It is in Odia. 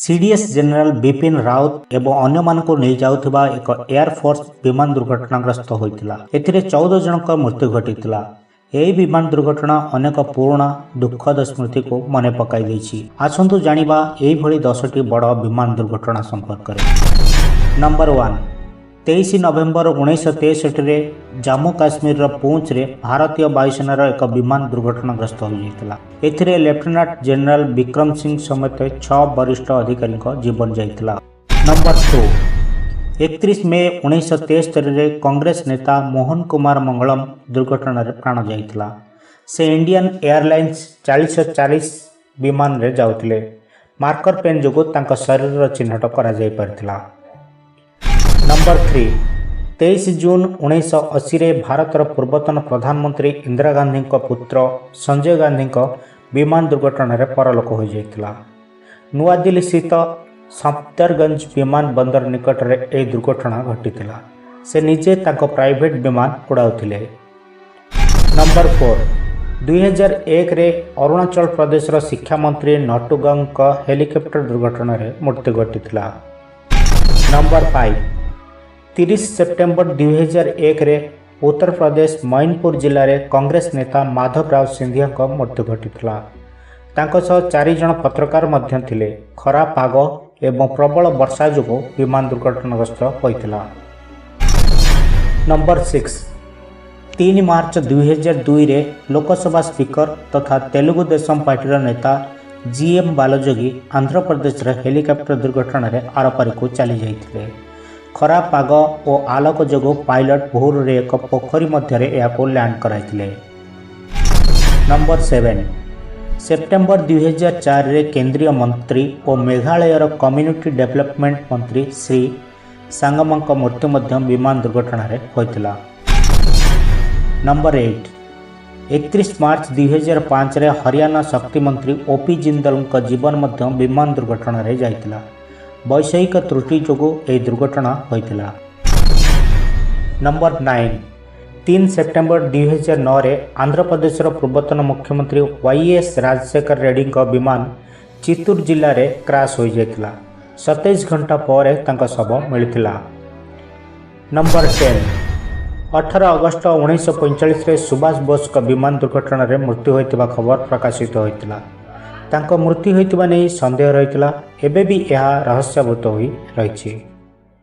ସିଡିଏସ୍ ଜେନେରାଲ ବିପିନ ରାୱତ ଏବଂ ଅନ୍ୟମାନଙ୍କୁ ନେଇଯାଉଥିବା ଏକ ଏୟାରଫୋର୍ସ ବିମାନ ଦୁର୍ଘଟଣାଗ୍ରସ୍ତ ହୋଇଥିଲା। ଏଥିରେ 14 ଜଣଙ୍କ ମୃତ୍ୟୁ ଘଟିଥିଲା। ଏହି ବିମାନ ଦୁର୍ଘଟଣା ଅନେକ ପୁରୁଣା ଦୁଃଖଦ ସ୍ମୃତିକୁ ମନେ ପକାଇ ଦେଇଛି। ଆସନ୍ତୁ ଜାଣିବା ଏହିଭଳି 10ଟି ବଡ଼ ବିମାନ ଦୁର୍ଘଟଣା ସମ୍ପର୍କରେ। ନମ୍ବର 1, 23 ନଭେମ୍ବର 1963ରେ ଜାମ୍ମୁ କାଶ୍ମୀରର ପୁଞ୍ଚରେ ଭାରତୀୟ ବାୟୁସେନାର ଏକ ବିମାନ ଦୁର୍ଘଟଣାଗ୍ରସ୍ତ ହୋଇଯାଇଥିଲା। ଏଥିରେ ଲେଫ୍ଟନାଣ୍ଟ ଜେନେରାଲ ବିକ୍ରମ ସିଂ ସମେତ ଛଅ ବରିଷ୍ଠ ଅଧିକାରୀଙ୍କ ଜୀବନ ଯାଇଥିଲା। ନମ୍ବର 2, 31 ମେ 1973ରେ କଂଗ୍ରେସ ନେତା ମୋହନ କୁମାର ମଙ୍ଗଳମ ଦୁର୍ଘଟଣାରେ ପ୍ରାଣ ଯାଇଥିଲା। ସେ ଇଣ୍ଡିଆନ୍ ଏୟାରଲାଇନ୍ସ 4040 ବିମାନରେ ଯାଉଥିଲେ। ମାର୍କର ପେନ୍ ଯୋଗୁଁ ତାଙ୍କ ଶରୀରର ଚିହ୍ନଟ କରାଯାଇପାରିଥିଲା। ନମ୍ବର 3, 23 ଜୁନ୍ 1980ରେ ଭାରତର ପୂର୍ବତନ ପ୍ରଧାନମନ୍ତ୍ରୀ ଇନ୍ଦିରା ଗାନ୍ଧୀଙ୍କ ପୁତ୍ର ସଞ୍ଜୟ ଗାନ୍ଧୀଙ୍କ ବିମାନ ଦୁର୍ଘଟଣାରେ ପରଲୋକ ହୋଇଯାଇଥିଲା। ନୂଆଦିଲ୍ଲୀ ସ୍ଥିତ ସଫଦରଗଞ୍ଜ ବିମାନ ବନ୍ଦର ନିକଟରେ ଏହି ଦୁର୍ଘଟଣା ଘଟିଥିଲା। ସେ ନିଜେ ତାଙ୍କ ପ୍ରାଇଭେଟ୍ ବିମାନ ଉଡ଼ାଉଥିଲେ। ନମ୍ବର 4, 2001ରେ ଅରୁଣାଚଳ ପ୍ରଦେଶର ଶିକ୍ଷାମନ୍ତ୍ରୀ ନଟୁଗଙ୍ଗଙ୍କ ହେଲିକପ୍ଟର ଦୁର୍ଘଟଣାରେ ମୃତ୍ୟୁ ଘଟିଥିଲା। ନମ୍ବର 5, 30 ସେପ୍ଟେମ୍ବର 2001ରେ ଉତ୍ତରପ୍ରଦେଶ ମୈନପୁର ଜିଲ୍ଲାରେ କଂଗ୍ରେସ ନେତା ମାଧବ ରାଓ ସିନ୍ଧିଆଙ୍କ ମୃତ୍ୟୁ ଘଟିଥିଲା। ତାଙ୍କ ସହ ଚାରି ଜଣ ପତ୍ରକାର ମଧ୍ୟ ଥିଲେ। ଖରାପ ପାଗ ଏବଂ ପ୍ରବଳ ବର୍ଷା ଯୋଗୁଁ ବିମାନ ଦୁର୍ଘଟଣାଗ୍ରସ୍ତ ହୋଇଥିଲା। ନମ୍ବର 6, 3 ମାର୍ଚ୍ଚ 2002ରେ ଲୋକସଭା ସ୍ପିକର ତଥା ତେଲୁଗୁ ଦେଶମ ପାର୍ଟିର ନେତା ଜି ଏମ୍ ବାଲଯୋଗୀ ଆନ୍ଧ୍ରପ୍ରଦେଶର ହେଲିକପ୍ଟର ଦୁର୍ଘଟଣାରେ ଆରପାରିକୁ ଚାଲିଯାଇଥିଲେ। ଖରାପ ପାଗ ଓ ଆଲୋକ ଯୋଗୁଁ ପାଇଲଟ ଭୁଲରେ ଏକ ପୋଖରୀ ମଧ୍ୟରେ ଏହାକୁ ଲ୍ୟାଣ୍ଡ କରାଇଥିଲେ। ନମ୍ବର 7, ସେପ୍ଟେମ୍ବର 2004ରେ କେନ୍ଦ୍ରୀୟ ମନ୍ତ୍ରୀ ଓ ମେଘାଳୟର କମ୍ୟୁନିଟି ଡେଭଲପମେଣ୍ଟ ମନ୍ତ୍ରୀ ଶ୍ରୀ ସାଙ୍ଗମାଙ୍କ ମୃତ୍ୟୁ ମଧ୍ୟ ବିମାନ ଦୁର୍ଘଟଣାରେ ହୋଇଥିଲା। ନମ୍ବର 8, 31 ମାର୍ଚ୍ଚ 2005ରେ ହରିୟାଣା ଶକ୍ତିମନ୍ତ୍ରୀ ଓ ପି ଜିନ୍ଦଲଙ୍କ ଜୀବନ ମଧ୍ୟ ବିମାନ ଦୁର୍ଘଟଣାରେ ଯାଇଥିଲା। ବୈଷୟିକ ତ୍ରୁଟି ଯୋଗୁଁ ଏହି ଦୁର୍ଘଟଣା ହୋଇଥିଲା। ନମ୍ବର 9, 3 ସେପ୍ଟେମ୍ବର 2009ରେ ଆନ୍ଧ୍ରପ୍ରଦେଶର ପୂର୍ବତନ ମୁଖ୍ୟମନ୍ତ୍ରୀ ୱାଇ ଏସ୍ ରାଜଶେଖର ରେଡ୍ଡୀଙ୍କ ବିମାନ ଚିତ୍ତୁର ଜିଲ୍ଲାରେ କ୍ରାସ୍ ହୋଇଯାଇଥିଲା। 27 ଘଣ୍ଟା ପରେ ତାଙ୍କ ଶବ ମିଳିଥିଲା। ନମ୍ବର 10, 18 ଅଗଷ୍ଟ 1945ରେ ସୁଭାଷ ବୋଷଙ୍କ ବିମାନ ଦୁର୍ଘଟଣାରେ ମୃତ୍ୟୁ ହୋଇଥିବା ଖବର ପ୍ରକାଶିତ ହୋଇଥିଲା। ତାଙ୍କ ମୃତ୍ୟୁ ହୋଇଥିବା ନେଇ ସନ୍ଦେହ ରହିଥିଲା। ଏବେ ବି ଏହା ରହସ୍ୟାବୃତ ହୋଇ ରହିଛି।